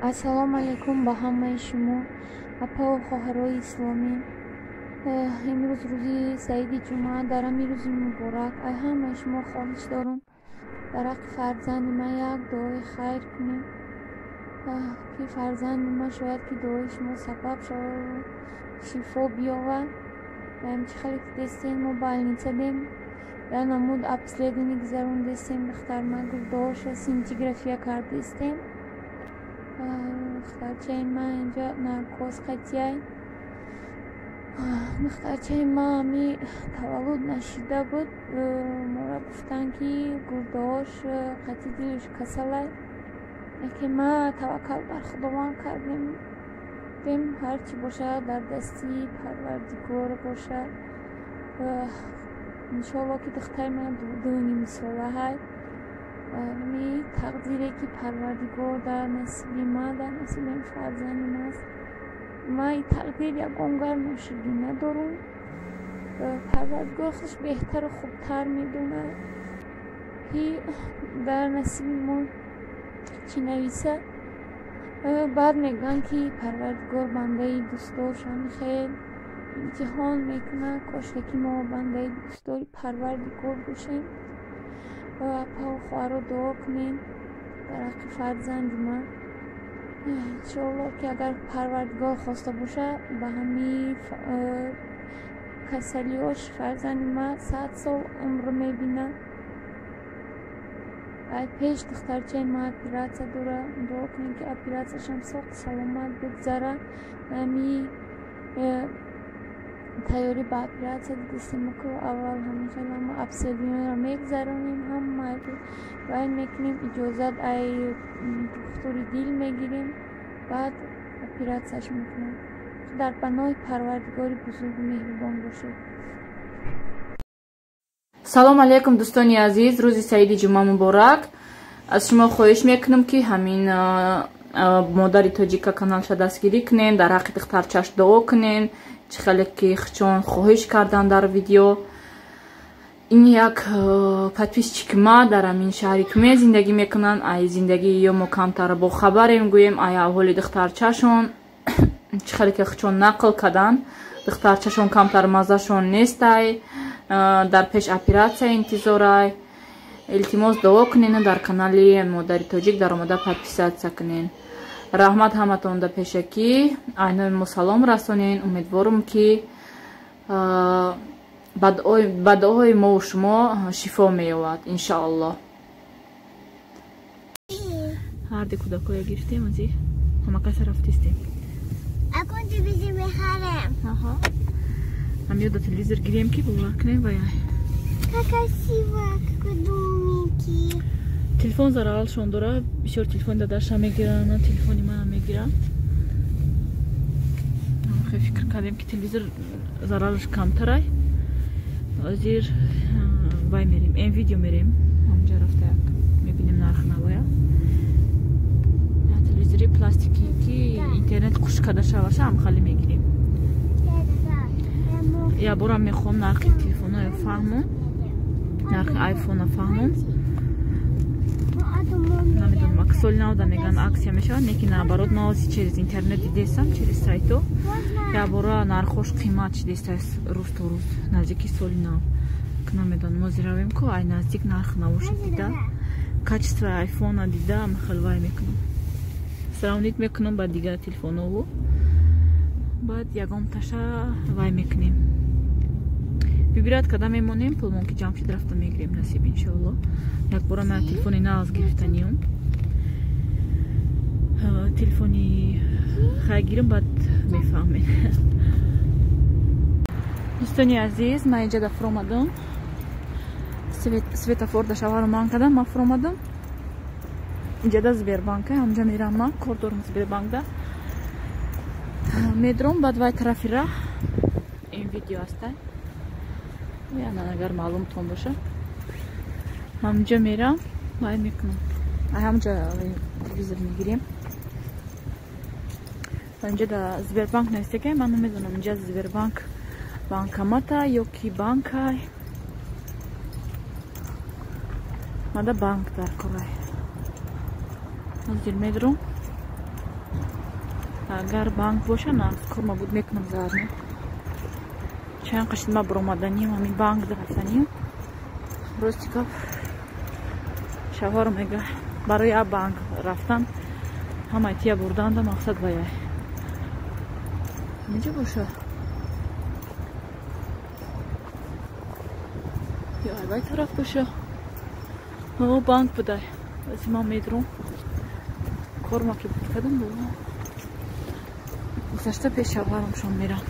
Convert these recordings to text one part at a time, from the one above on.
Ассалому алайкум ба ҳамаи шумо, апаву хоҳарои исломӣ. Имрӯз рӯзи саиди ҷумъа, дар ҳамин рӯзи муборак ай ҳамаи шумо хоҳиш дорам дар ҳаққи фарзанди ман як дуои хайр кунем, ки фарзанди ман шояд ки дуои шумо сабаб шавад, шифо биёвад. Чӣ хеле ки дестем, мо больница дем, я намуд обследование гузарондестем, духтар ман гурдаҳоша синтиграфия кардестем. Духтарчаи ман инҷа наркоз қатияй. Духтарчаи ман ҳами таваллуд нашида буд, мора гуфтанд, ки гурдаҳош қатъи дилш касалай. Лекин ма таваккал бар Худованд кардем, гуфтем, ҳарчи бошад, дар дасти Парвардигор бошад. Иншоалло, ки духтари ман 2,5 солаҳай. Ҳами тақдире, ки Парвардигор дар насиби ман, дар насиби фарзанди ман аст, ман ин тақдир ягон гар ношудӣ надорам. Парвардигор худаш беҳтару хубтар медонад, ки дар насиби мо чӣ нависад. Баъд мегӯянд, ки Парвардигор бандаи дӯстдоршон хел имтиҳон мекунад. Кошке ки мо бандаи дӯстдори Парвардигор бошем. Апаву хоҳаро, дуо кунем дар ҳаққи фарзанди ман. Иншоалло, ки агар Парвардигор хоста бошад, ба ҳамин касалиҳош фарзанди ман 100 сол умр мебинад. Ай пеш духтарчаи ман оператсия дорад. Дуо кунем, ки оператсияшам соғ саломат бигзарад. Ҳами тайёрӣ ба оператсия дидистем ку, аввал ҳамин хел ҳама обследование ро мегузаронем, ҳама вай мекунем, иҷозат ай духтури дил мегирем, баъд оператсияш мекунем. Дар паноҳи Парвардигори бузургу меҳрубон бошед. Салом алейкум, дӯстони азиз, рӯзи саиди ҷумъа муборак. Аз шумо хоҳиш мекунам, ки ҳамин модари тоҷика каналша дастгирӣ кунен, дар ҳаққи духтарчаш дуо кунен, чӣ хеле ки хчон хоҳиш кардан дар видео. Ин як подписчик и ма дар ҳамин шаҳри Тюмен зиндагӣ мекунанд. Ай зиндагии ё мо камтар бохабарем, гӯем, ай аҳволи духтарчашон, чӣ хеле ки хчон нақл карданд, духтарчашон камтар маззашон нестай, дар пеш оператсия интизорай. Илтимос, дуо кунену дар канали модари тоҷик даромада подписаться кунен. Раҳмат ҳаматонда пешакӣ. Айнои мо салом расонен. Умедворам, ки ба дуои мову шумо шифо меёвад, иншоаллоҳ. Ҳарди кӯдакоя гирифтем, ази ҳамакаса рафтистем. Акун телевизор мехарем. Ҳам ёда телевизор гирем, ки бовар кунем вай. Как красиво, какой домики. Телефон зараршон дора бисёр, телефони дадаша мегиранд, телефони мана мегиранд. Фикр кардем, ки телевизор зарараш камтарай. Ҳозир вай мерем, М-Видео мерем, ҳамҷа рафта як мебинем нарх навоя. Телевизори пластикӣ, ки интернет хуш карда шаваша, ҳамхали мегирем. Якборам мехоҳам нархи телефонҳоро фаҳмам, нархи айфона фаҳмам. Намедонам, ак соли навда мегӯянд, акция мешавад, не ки наоборот. Ма ози через интернет дидесам, через сайто, якбора нархош қимат шидеста рӯз то рӯз наздики соли нав. Намедонам, ози равем ку, ай наздик нарх навоша дида, качество и айфона дида, хел вай мекунам, сравнить мекунам ба дигар телефонову, баъд ягон таша вай мекунем, выбирать када мемонем. Пулмон ки ҷамъ шид, рафта мегирем, насиб, иншоалло. Якбора ман телефони нағз гирифтаниём, телефони хай гирам, баъд мефаҳмед. Дӯстони азиз, ман инҷа да фуромадам, светофор да шавҳару ман кардам, ман фуромадам. Инҷа да Сбербанка, ҳамҷа мерам, ман кор дорам Сбербанкда. Медром, баъд вай тарафи раҳ М-Видео ҳастай, яна агар маълумтон боша, ҳамҷа мерам, вай мекунам, ҳамҷа телевизор мегирем. Инҷа да Сбербанк навистага, ман намедонам, инҷа Сбербанк банкомата ё ки банкай. Мада банк дар корай. Ҳозир медром. Агар банк боша, на кор мабуд мекунам заодно. Чанд қашид ма баромаданим, ҳамин банк рафтаним. Рости гап, шавҳар мега барои а банк рафтан ҳамаи тия бурданда мақсад ваяй. Инҷо боша. Ё айвай тараф боша. О, банк будай. Аз ман медрум. Корма ки буд кардам бо. Гузашта пеш шавҳарамшон мерам.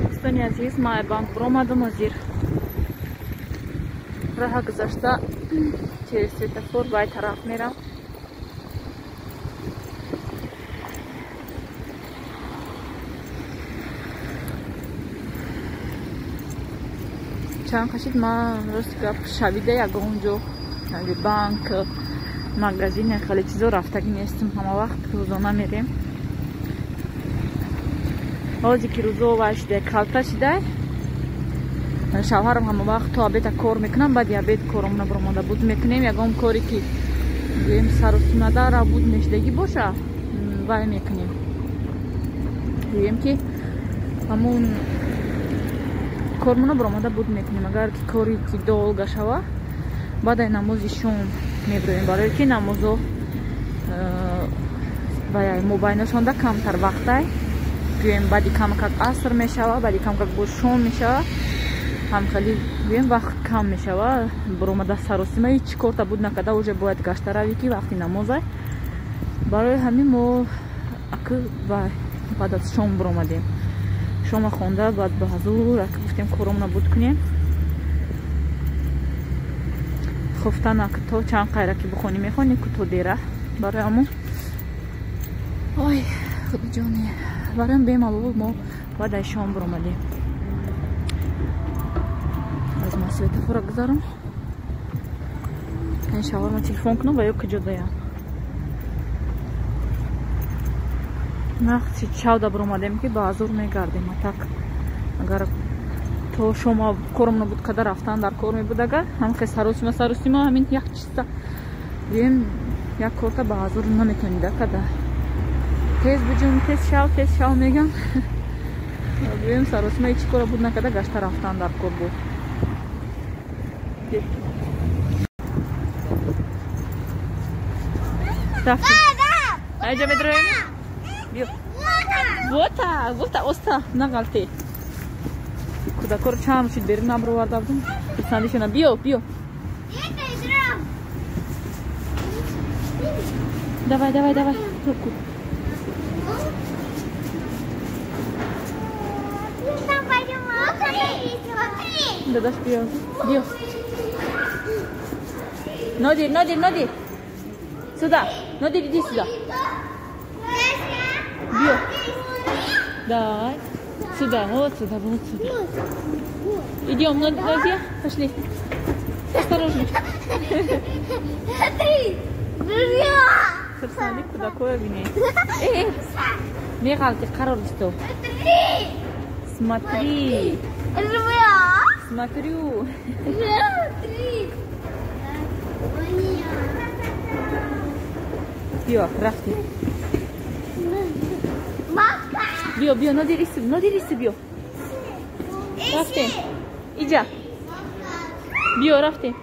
Дӯстони азиз, ман банк баромадам ҳозир. Раҳа гузашта через светофор ба ай тараф мерам. Чанд қашид ман рости гап шавида ягон ҷо, банк, магазин, хеле чизо рафтагӣ нестам. Ҳама вақт рӯзона мерем. Ҳозир ки рӯзо вай шидай, калта шидай, шавҳарам ҳама вақт то обеда кор мекунам, баъди обед коромона баромада буд мекунем. Ягон коре ки гӯем сарусимадара буд мешидагӣ боша, вай мекунем. Гӯем ки ҳамун кормона баромада буд мекунем. Агар ки кори ки долга шава, баъд ай намози шом мебироем, барое ки намозо вай мобайнашонда камтар вақтай. Гӯем баъди камакак аср мешава, баъди камакак боз шом мешава, ҳамхели гӯем вақт кам мешава. Баромада саросима ҳеҷ корта буд накарда, уже бояд гашта равӣ ки вақти намозай. Барои ҳамин мо акы баъд аз шом баромадем. Шома хонда баъд ба ҳазур акы гуфтем коромона буд кунем. Хуфтан акы то чанд қайра ки бихонӣ мехонӣ ку то дера. Барои ҳамун ой худоҷоне, барои бемалол мо баъд ай шом баромадем. Аз ма светофора гузарам. Ин шавҳарма телефон кунам ва ё куҷо даям. Нақти чавда баромадем ки ба ҳазур мегардем. А так агар то шома коромона буд када рафтан дар кор мебуд, агар ҳамхе саросима саросима ҳамин як чиза гӯем як корта ба ҳазур наметонида када. Тез буҷум, тез шав мегам. Гӯем саросима ҳеҷ кора буд накарда, гашта рафтан дар кор буд. Айҷа медроем? Биё. Вота, вота, оста, нағалте. Кӯдакоро чанд шуд берун набароварда будем. Хурсандишона. Биё, биё. Давай, давай, давай, руку. Дадаш, биё. Биё. Нодир, Нодир, Нодир. Сюда. Нодир, иди сюда. Биё. Давай. Сюда, вот сюда, вот сюда. Идем, Нодир, пошли. Осторожно. Хурсанди кӯдакоя бинед. Меғалти, қарор исто. Смотри. Смотрю. Биё, рафтем. Биё, биё, Нодир исти, Нодир исти, биё. Рафтем. Иҷа. Биё, рафтем.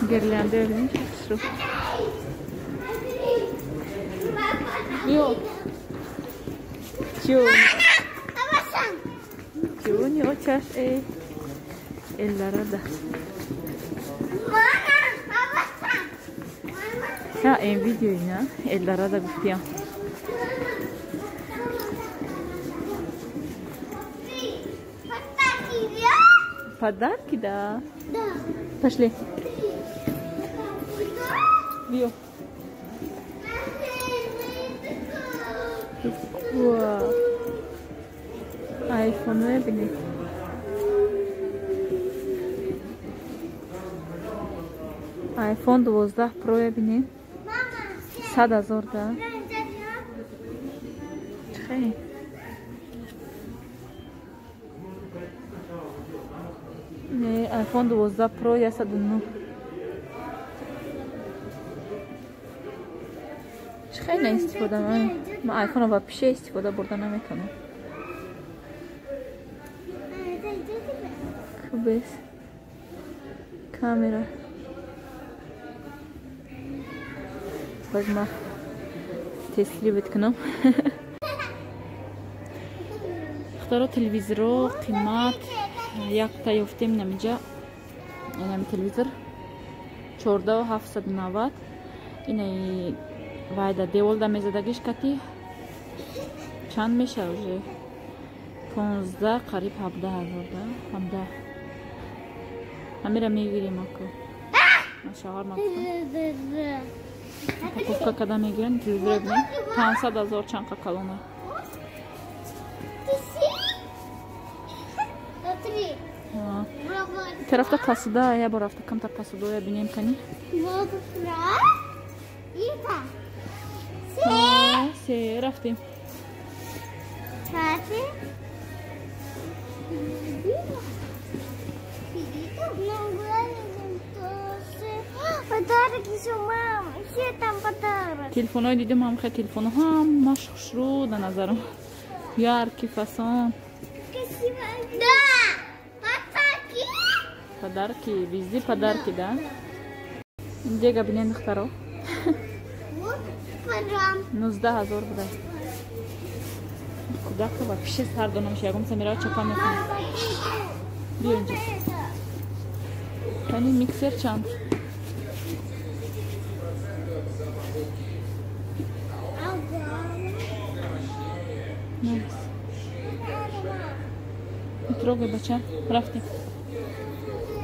Гирлянда бибинед хушрӯ. Биё. Ҷон. Ҷони очаш эй. Элларада. Я ин видео ина Элларада гуфтиям. Подарки, да? Да. Пошли. Биё. Бинед. iPhone 12 Pro бинед. 100 000 да. Хеле. Не, iPhone 12 Pro 109. Хеле истифода ман. Ман iPhone-ро ба пише истифода бурда наметавонам. Хуб камера. Боз ма тестировать кунам. Духтаро телевизоро қимат якта ёфтем намиҷа. Инами телевизор 14790. Инаи вайда деволда мезадагиш кати чанд меша уже? 15 қариб 17 ҳазор да? 17. Ҳамира мегирем аку. Ман шавҳар мактам. Упаковка када мегирем, телевизор бинем. 500 ҳазор чанқа калона. Тарафта пасуда, я бор рафта камтар пасудоя бинем кани. Се рафтем. Подарок еще, мам. Все там подарок. Телефонҳои дидем ҳам хеле телефонҳо ҳамаш хушрӯ да назарам. Яркий фасон. Красиво. Да. Подарки. Подарки, везде подарки, да? Дега бинен духтаро. 19 ҳазор буда. Кудака вообще сар донам ягон самира чапа мекунам. Биё инҷа. Кани миксер чанд? Трогай бача, рафтем.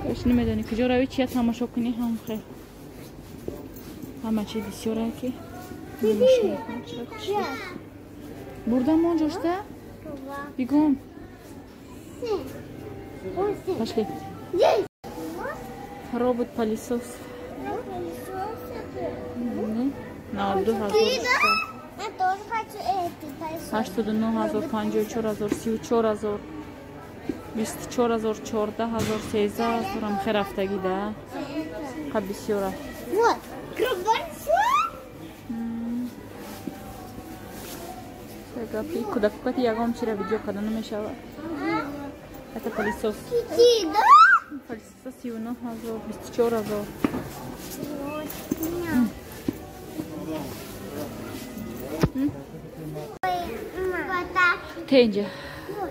Каш намедонӣ куҷо равӣ, чия тамошо кунӣ ҳам хел. Ҳама чи бисёре ки. Бурдам он ҷошта? Бигом. Пошли. Робот пылесос. 92 ҳазор. 89 ҳазор, 54 ҳазор, 34 ҳазор, 24 ҳазор, 14 ҳазор, 13 ҳазор ҳам хел рафтагӣ да. Қа бисёра. Гапи кӯдакукати ягон чира видео карда намешавад. Это пылесос. Пылесос 39 ҳазор, 24 ҳазор. Тенҷа.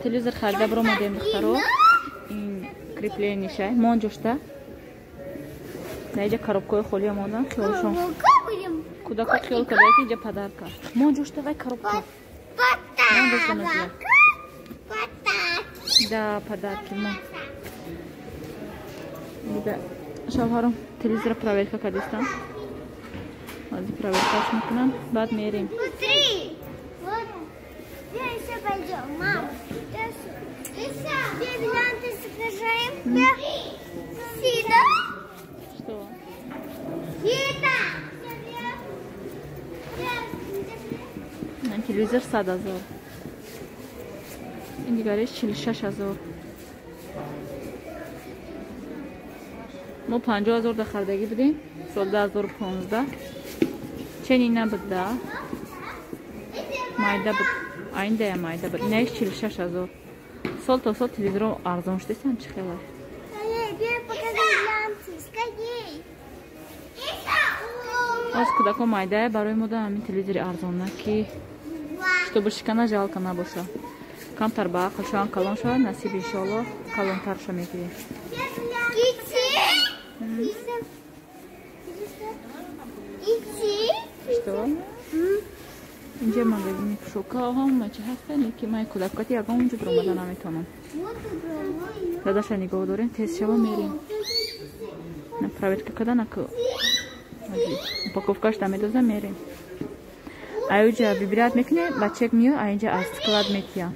Телевизор харида баромадем духтаро. Ин крепление шай. Мон ҷошта. Наиҷа коробкаҳои холия мондан хиёлшон. Кӯдако хиёл карда ки инҷа подарка. Мон ҷошта вай коробка. Мон ҷошта назия. Да, подарки мо. Дига шавҳаром телевизора проверка кардистам. Ҳозир проверкаш мекунам, баъд мерем. Что? Телевизор 100 ҳазор. Ин дигареш 46 ҳазор. Мо 50 ҳазор да хардагӣ будем соли 2015. Чени набуд да. Майда буд. Айндая майда буд. Инаиш 46 ҳазор. Сол то сол телевизорро арзон шудасан чӣ хела. Аз кӯдако майдая барои мо да ҳамин телевизори арзонна ки чтобы шикана жалко набоша. Камтар ба ақл шаванд, калон шавад, насиб иншоалло калонтарша мегирем. Что? Инҷа магазини пӯшока ҳама чи ҳастанд, ки ман кӯдаккати ягон ҷо дуромада наметавонам. Дадаша нигоҳ дорем, тез шава мерем. На проверка када наку. Упаковкаш да медоза мерем. Аюҷа вибират мекунем, ба чек миё, а инҷа аз склад метиям.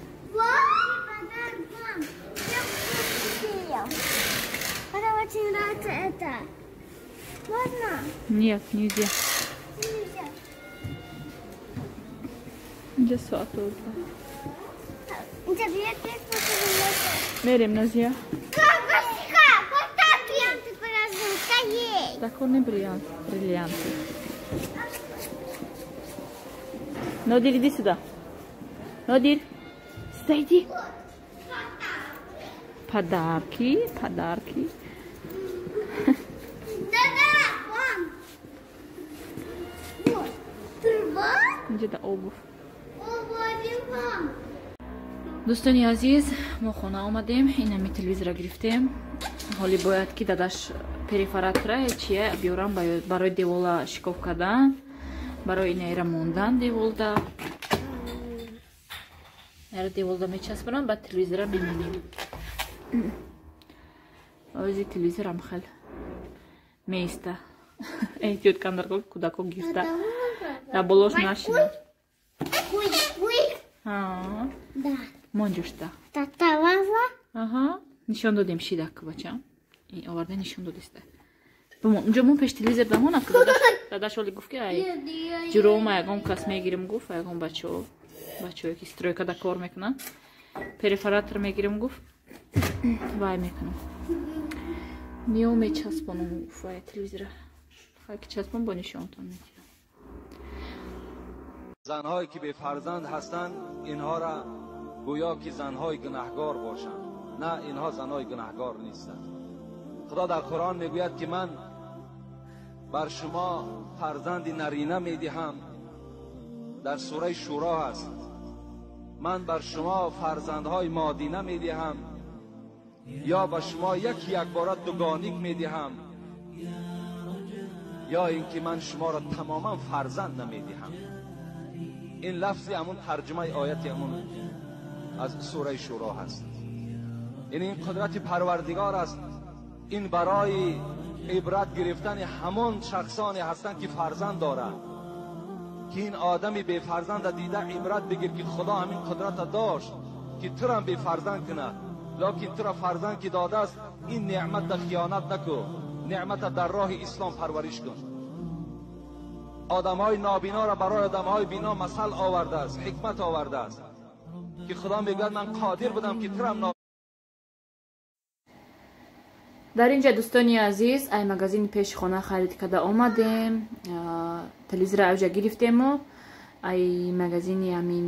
Можно? Нет, нельзя. Нельзя. Инҷа соат. Мерем, Назия. Такой бриллиант, бриллианты. Нодир, иди сюда. Нодир, сюда иди. Подарки, подарки. Да-да, вон. Вот. Трава? Где-то обувь. Обувь. Дӯстони азиз, мо хона омадем, инами телевизора гирифтем. Ҳоли бояд ки дадаш перфоратора чия биёрам барои девола шикоф кардан, барои инаира мондан деволда. Наира деволда мечаспонам, баъд телевизора мемонем. Ози телевизорам хел меиста. Эҳтиёт кандарко кӯдако гирифта. Дар болош нашина. Монҷушта. Аҳа, нишон додем шидак бачам. Оварда нишон додиста. Унҷо мон пеш телевизор дамона ки дадаш оли гуфт ки ай ҷурома ягон кас мегирим гуфт, ягон бачаҳо, бачаҳое ки стройкада кор мекунанд, перфоратор мегирим гуфт, вай мекунам. Миё мечаспонам гуфт вай телевизора. Хай ки часпон бо нишонтон медиҳам. Занҳое ки бефарзанд ҳастанд, инҳоро гӯё ки занҳои гунаҳгор бошанд. На, инҳо занҳои гунаҳгор нестанд. Худо дар Қуръон мегӯяд ки ман бар шумо фарзанди нарина медиҳам. Дар сураи Шӯро ҳаст. Ман бар шумо фарзандҳои модина медиҳам, ё ба шумо яки якбора дугоник медиҳам, ё инки ман шуморо тамоман фарзанд намедиҳам. Ин лафзи ҳамун тарҷумаи ояти ҳамун аз сураи Шӯро ҳаст. Ин қудрати Парвардигор аст. Ин барои ибрат гирифтани ҳамон шахсоне ҳастанд ки фарзанд доранд, ки ин одами бефарзанда дида ибрат бигир ки Худо ҳамин қудрата дошт ки турам бефарзанд кунад, лекин тура фарзанд ки додааст, ин неъматда хиёнат наку, неъмата дар роҳи ислом парвариш кун. Одамҳои нобиноро барои одамҳои бино масал овардааст, ҳикмат овардааст ки Худо мегӯяд ман қодир будам ки турам. Дар инҷа дӯстони азиз, ай магазини пеши хона харид карда омадем. Телевизора авҷа гирифтему ай магазини ҳамин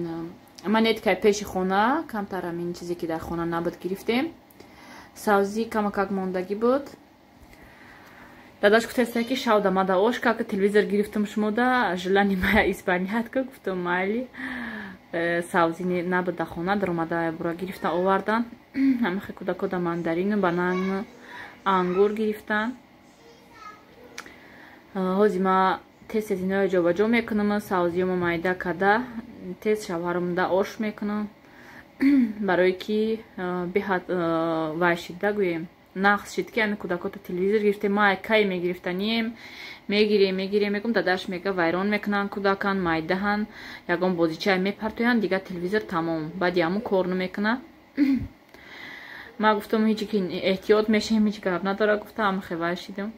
манеткаи пеши хона, камтар ҳамин чизе ки дар хона набуд гирифтем. Савзӣ камакак мондагӣ буд. Дадаш гуфтаста ки шав дамада ош как телевизор гирифтам шумода, желани мая исполнять ка, гуфтам майли. Савзӣ набуд дар хона, даромада бура гирифта овардан. Ҳамахе кӯдакода мандарину банан ангур гирифтан. Ҳози ма тез тез иноро ҷобаҷо мекунам, савзиёмо майда карда тез шавҳаромда ош мекунам, барое ки беҳад вай шида гӯем нақс шид ки ҳамин кӯдакота телевизор гирифтем. Ма кай мегирифтанием, мегирем мегирем мегум, дадаш мега вайрон мекунанд кӯдакан, майдаҳанд, ягон бозичае мепартоянд, дигар телевизор тамом, баъди ҳамун кор намекунад. Ма гуфтам ҳеҷ ки эҳтиёт мешавем, ҳеҷ гап надора, гуфтам хевай шидам.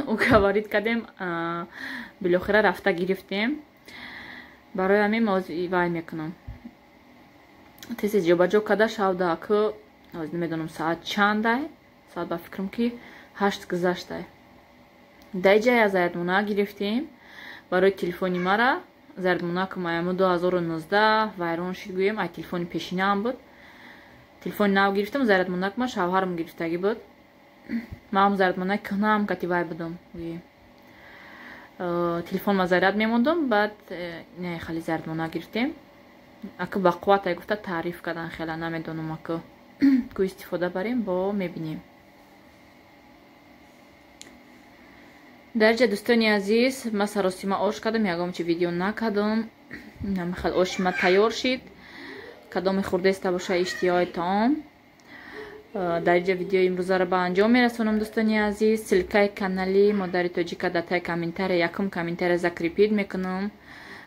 Уговорить кардем, билохира рафта гирифтем. Барои ҳамин ма вай мекунам. Тез ҷобаҷо карда шавда ку намедонам соат чандай, соат ба фикрам ки 8 гузаштай. Дар ҷая зардмона гирифтем барои телефони мара. Зардмона ки маяму 2019 вайрон шид гӯем, ай телефони пешинаам буд. Телефони нав гирифтам, зардмонак ма шавҳарам гирифтагӣ буд. Маам зардмонак кӯҳнаам кати вай будам гӯем. Телефон ма заряд мемондам, баъд не хали зардмона гирифтем. Ака ба қувват ай гуфта таъриф кардан хела намедонам ака ку истифода барем, бо мебинем. Дар ҷа дӯстони азиз, ма саросима ош кардам, ягон чи видео накардам. Намихел оши ма тайёр шид. Кадоми хурдеста боша иштиҳои таом. Дар инҷа видеои имрӯзаро ба анҷом мерасонам дӯстони азиз. Ссилкаи канали Модари Тоҷика дар таи комментария, якум комментария закрепить мекунам.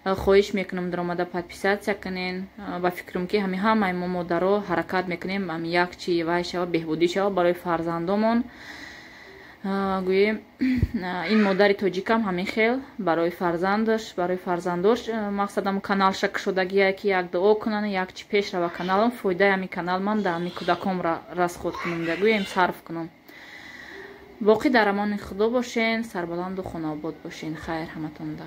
Хоҳиш мекунам даромада подписаться кунен. Ба фикрам ки ҳами ҳамаи мо модаро ҳаракат мекунем, ҳами як чи вай шава, беҳбудӣ шава барои фарзандомон. Гӯем, ин модари тоҷикам ҳамин хел барои фарзандаш, барои фарзандош мақсадам каналша кушодагия, ки як дуо кунанд, як чи пеш рава каналам, фоидаи ҳамин канал ман дар ҳамин кӯдаком расход кунам, гӯем, сарф кунам. Боқӣ дар амони Худо бошен, сарбаланду хонаобод бошен. Хайр ҳаматонда.